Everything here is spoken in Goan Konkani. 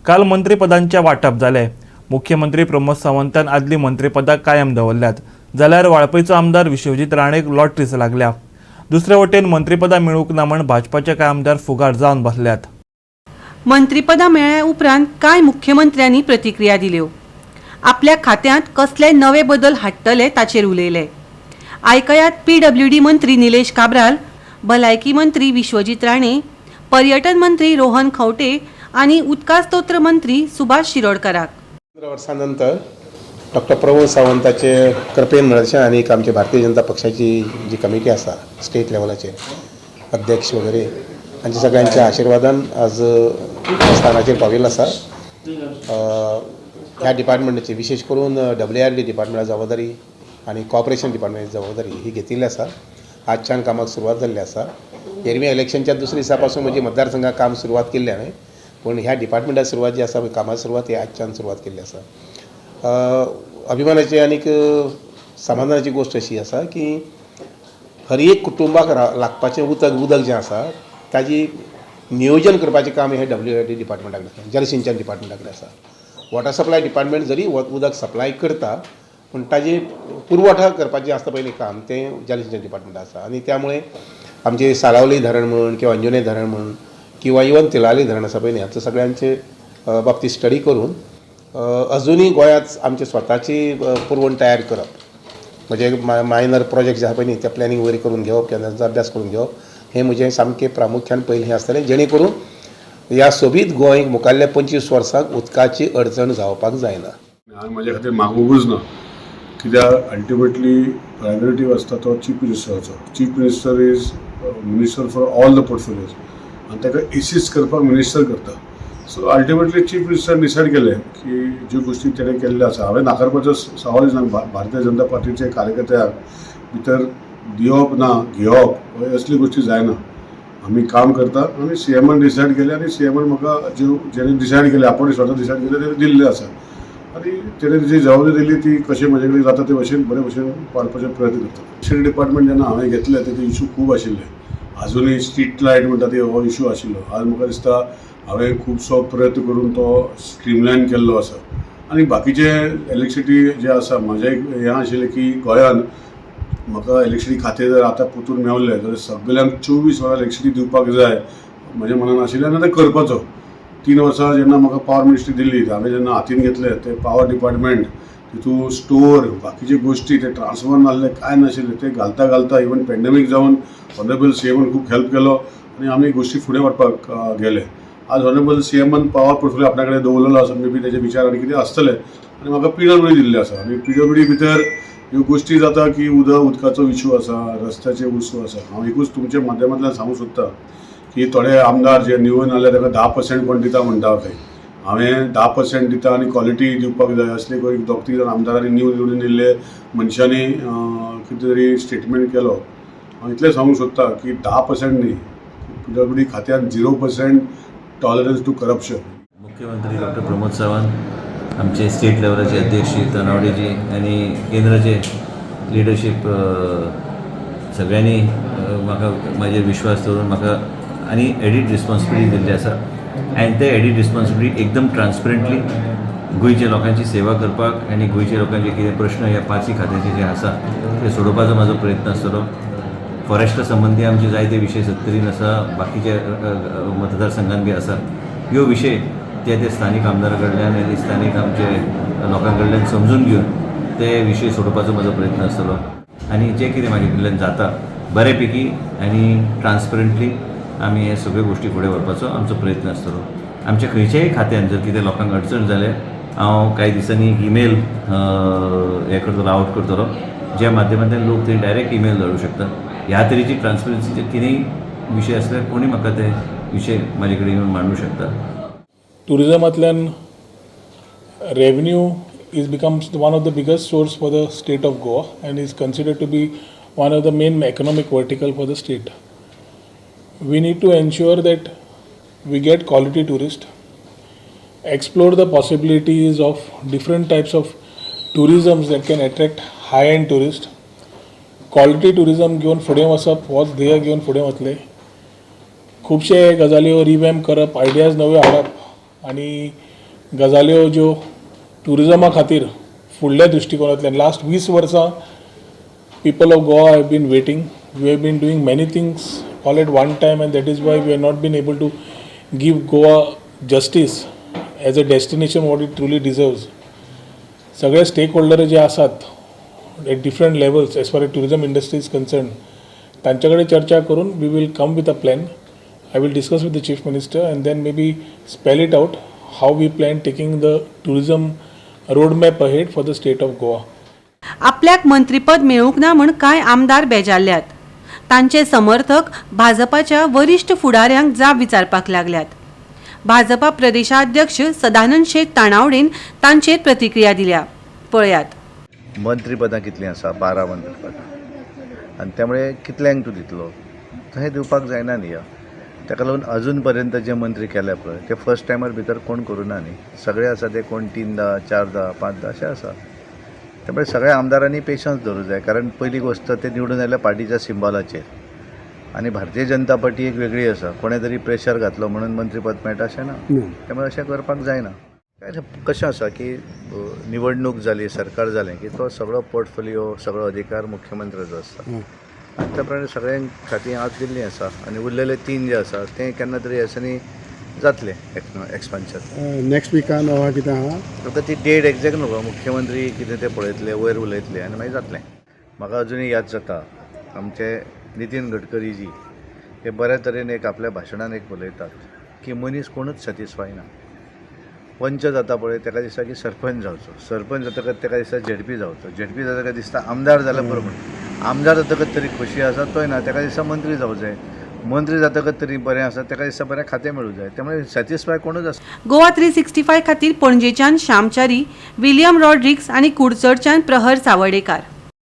काल मंत्रीपदांचे वांटप जालें. मुख्यमंत्री प्रमोद सावंतान आदली मंत्रीपदां कायम दवरल्यात, जाल्यार वाळपयचो आमदार विश्वजीत राणेक लॉटरीच लागल्या. दुसरे वटेन मंत्रीपदां मेळूंक ना म्हण भाजपाचे कांय आमदार फुगार जावन बसल्यात. मंत्रीपदां मेळ्ळ्या उपरांत कांय मुख्यमंत्र्यांनी प्रतिक्रिया दिल्यो. आपल्या खात्यांत कसले नवे बदल हाडटले ताचेर उलयले. आयकयात पीडब्ल्यूडी मंत्री निलेश काब्राल, भलायकी मंत्री विश्वजीत राणे, पर्यटन मंत्री रोहन खंवटे आनी उदका स्त्रोत मंत्री सुभाष शिरोडकराक. 15 वर्सां नंतर डॉक्टर प्रमोद सावंताचे कृपेन म्हणचे आनी आमचे भारतीय जनता पक्षाची जी कमिटी आसा स्टेट लेवलाचेर, अध्यक्ष वगैरे हांच्या सगळ्यांच्या आशिर्वादान आज ह्या स्थानाचेर पाविल्लो आसा. ह्या डिपार्टमेंटाची, विशेश करून डब्ल्यू आर डी डिपार्टमेंटा जबाबदारी आनी कॉर्पोरेशन डिपार्टमेंटाची जबाबदारी ही घेतिल्ली आसा. आजच्यान कामाक सुरवात जाल्ली आसा. एरवी इलेक्शनच्या दुसऱ्या दिसा पासून म्हजी मतदारसंघात काम सुरवात केल्ली हांवें, पूण ह्या डिपार्टमेंटा सुरवात जी आसा पळय, कामा सुरवात ही आजच्यान सुरवात केल्ली आसा. अभिमानाची आनीक समाधानाची गोश्ट अशी आसा की हर एक कुटुंबाक लागपाचें उदक जें आसा, ताजी नियोजन करपाचें काम हें डब्ल्यू आर डी डिपार्टमेंटा कडेन आसा, जलसिंचन डिपार्टमेंटा कडेन आसा. वॉटर सप्लाय डिपार्टमेंट जरी उदक सप्लाय करता, पूण ताजी पुरवठा करपाचें आसता पयलीं काम, तें जलसिंचन डिपार्टमेंट आसा. आनी त्यामुळे आमचे साळावली धरण म्हण किंवा अंजुणे धरण म्हण किंवा इवन तिलारी धरण आसा पळय न्ही, हाचो सगळ्यांचे बाबतींत स्टडी करून अजुनूय गोंयांत आमची स्वताची पुरवण तयार करप, म्हणजे मायनर प्रोजेक्ट जे आहा पळय न्ही, ते प्लॅनिंग वगैरे करून घेवप किंवा तांचो अभ्यास करून घेवप, हें म्हजें सामकें प्रामुख्यान पयलीं हें आसतलें, जेणे करून ह्या सोबीत गोंय मुखाल्ल्या 25 वर्सांक उदकाची अडचण जावपाक जायना. हांवें म्हज्या खातीर मागूंकूच ना, कित्याक अल्टिमेटली प्रायोरिटी आसता तो chief मिनिस्टराचो. Chief minister is minister for all the portfolios आनी ताका एसिस्ट करपाक मिनिस्टर करता. So ultimately chief minister decide केलें की ज्यो गोश्टी तेणें केल्ल्यो आसा, हांवें नाकारपाचो सवालूच ना. भारतीय जनता पार्टीचे कार्यकर्त्यांक भितर दिवप ना घेवप असली गोश्टी जायना. आमी काम करता आनी सीएमान डिसायड केलें आनी सीएमान म्हाका ज्यो जेणे डिसायड केलें, आपण स्वता डिसायड केलें, तेणें दिल्लें आसा आनी तेणें जी जबाबदारी दिली ती कशें म्हजे कडेन जाता ते भशेन बरे भशेन पाडपाचो प्रयत्न करता. शिक्षण डिपार्टमेंट जेन्ना हांवें घेतलें, तेजे इशू खूब आशिल्ले. आजुनूय स्ट्रीट लायट म्हणटा ती, हो इशू आशिल्लो. आज म्हाका दिसता हांवें खुबसो प्रयत्न करून तो स्ट्रीमलायन केल्लो आसा. आनी बाकीचे इलेक्ट्रिसिटी जे आसा, म्हाजें एक हें आशिल्लें की गोंयान म्हाका इलेक्ट्रिसिटी खातें जर आतां परतून मेवलें जाल्यार सगल्यांक 24 वरां इलेक्ट्रिसिटी दिवपाक जाय, म्हज्या मनान आशिल्लें. आनी तें करपाचो 3 वर्सां जेन्ना म्हाका पावर मिनिस्ट्री दिली, हांवें जेन्ना हातीन घेतलें ते पावर डिपार्टमेंट, तितू स्टोर, बाकीचे गोश्टी, ते ट्रान्सफॉर्मर नासले, कांय नाशिल्ले, ते घालता घालता इवन पेंडेमीक जावन ऑनरेबल सीएमान खूब हेल्प केलो आनी आमी गोश्टी फुडें व्हरपाक गेले. आज ऑनरेबल सीएमान पावर पोर्टफोलियो आपल्या कडेन दवरलेलो आसा. मे बी तेजे विचार आनी कितें आसतले आनी म्हाका पीडब्ल्यूडी दिल्ले आसा. आनी पीडब्ल्यूडी भितर ह्यो गोश्टी जाता की उदकाचो इशू आसा, रस्त्याचे इशू आसा. हांव एकूच तुमच्या माध्यमांतल्यान सांगूंक सोदता की थोडे आमदार जे निवडून आयले, ताका 10% कोण दिता म्हणटा खंय. हांवें 10% दिता आनी क्वॉलिटी दिवपाक जाय असले एक दोग तीग जाण आमदारांनी न्यू निवडून येयल्ले मनशांनी कितें तरी स्टेटमेंट केलो. हांव इतलें सांगूंक सोदता की 10% न्ही, पीडब्ल्यूडी खात्यान 0% टॉलरन्स टू करप्शन. मुख्यमंत्री डॉक्टर प्रमोद सावंत, आमचे स्टेट लेवलाचे अध्यक्ष श्री तानावडेजी आनी केंद्राचे लिडरशीप, सगळ्यांनी म्हाका म्हाजेर विश्वास दवरून म्हाका आनी एडिड रिस्पॉन्सिबिलिटी दिल्ली आसा आनी ते एडिड रिस्पॉन्सिबिलिटी एकदम ट्रान्सपरंटली गोंयच्या लोकांची सेवा करपाक आनी गोंयच्या लोकांचे कितें प्रश्न ह्या पांचय खात्याचे जे आसा ते सोडोवपाचो म्हाजो प्रयत्न आसतलो. फॉरेस्टा संबंदी आमचे जायते विशय सत्तरीन आसा, बाकीच्या मतदारसंघान बी आसा. ह्यो विशय ते ते स्थानीक आमदारा कडल्यान आनी स्थानीक आमचे लोकां कडल्यान समजून घेवन ते विशय सोडोवपाचो म्हाजो प्रयत्न आसतलो. आनी जें कितें म्हाजे कडल्यान जाता, बरे पैकी आनी ट्रान्सपरंटली आमी हे सगळ्यो गोश्टी फुडें व्हरपाचो आमचो प्रयत्न आसतलो. आमच्या खंयच्याय खात्यान जर कितें लोकांक अडचण जाल्यार हांव कांय दिसांनी इमेल हें करतलो, आवट करतलो, ज्या माध्यमांतल्यान लोक थंय डायरेक्ट इमेल धाडूं शकता. ह्या तरेची ट्रान्सपरन्सीचे कितेंय विशय आसल्यार कोणी म्हाका ते विशय म्हाजे कडेन येवन मांडूं शकता. टुरिजमांतल्यान revenue is becomes one of the biggest source for the state of Goa and is considered to be one of the main economic vertical for the state. We need to ensure that we get quality tourists, explore the possibilities of different types of tourisms that can attract high-end tourists. Quality tourism घेवन फुडें वचप होच ध्येय घेवन फुडें वतले. खुबशे गजाल्यो रिवॅम्प करप, आयडियाज नव्यो हाडप. आनी गजाल्यो ज्यो ट्युरिजमा खातीर फुडल्या दृश्टिकोनांतल्यान लास्ट 20 वर्सां people of Goa have been waiting. We have been doing many things all at one time, and that is why we have not been able to give Goa justice as a destination what it truly deserves. सगळे स्टेक होल्डर जे आसात at different levels as far as tourism industry is concerned, तांचे कडेन चर्चा करून we will come with a plan. I will discuss with the Chief Minister and then maybe spell it out how we plan taking the tourism road map ahead for the state of Goa. आपल्याक मंत्रीपद मेळूंक ना म्हूण कांय आमदार बेजारल्यात. तांचे समर्थक भाजपाच्या वरिश्ठ फुडाऱ्यांक जाब विचारपाक लागल्यात. भाजपा प्रदेशाध्यक्ष सदानंद शेट तानावडेन तांचेर प्रतिक्रिया दिल्या, पळयात. मंत्रीपदां कितलीं आसा? 12 मंत्रीपदां आनी त्यामुळे कितल्यांक तूं दितलो? तशें दिवपाक जायना न्ही. ताका लागून अजून पर्यंत जे मंत्री केले पळय ते फर्स्ट टायमर भितर कोण करूं ना न्ही. सगळे आसा ते कोण तिनदां, चारदां, पांचदां अशें आसा. त्यामुळे सगळ्या आमदारांनी पेशन्स दवरूंक जाय, कारण पयली गोश्ट ते निवडून आयले पार्टीच्या सिंबॉलाचेर आनी भारतीय जनता पार्टी एक वेगळी आसा. कोणें तरी प्रेशर घातलो म्हणून मंत्रीपद मेळटा अशें ना. त्यामुळे अशें करपाक जायना. कशें आसा की निवडणूक जाली, सरकार जालें की तो सगळो पोर्टफोलियो, सगळो अधिकार मुख्यमंत्र्याचो आसता आनी त्या प्रमाणे सगळ्यांक खातीं आज दिल्लीं आसा आनी उरलेले 3 जे आसा ते केन्ना तरी ह्या जातले एक्सपान्शन. नेक्स्ट विकान वा कितें आहा? आतां ती डेट एग्जॅक्ट न्हू, मुख्यमंत्री कितें तें पळयतले, वयर उलयतले आनी मागीर जातलें. म्हाका अजुनूय याद जाता, आमचे नितीन गडकरी जी हे बऱ्या तरेन एक आपल्या भाशणान एक उलयतात की मनीस कोणूच सॅटिस्फाय ना. पंच जाता पळय ताका दिसता की सरपंच जावचो, सरपंच जातकच ताका दिसता झेडपी जावचो, झेडपी जातकच दिसता आमदार जाल्यार बरो म्हण, आमदार जातकच तरी खोशी आसा तोय ना, ताका दिसता मंत्री जावं जाय, मंत्री जातकच तरी बरें आसा ताका दिसता बरें खातें मेळूं जाय. त्यामुळे सॅटिस्फाय कोणूच आसना. गोवा 365 खातीर पणजेच्यान श्यामचारी, विलियम रॉड्रिक्स आनी कुडचडच्यान प्रहर सावर्डेकार.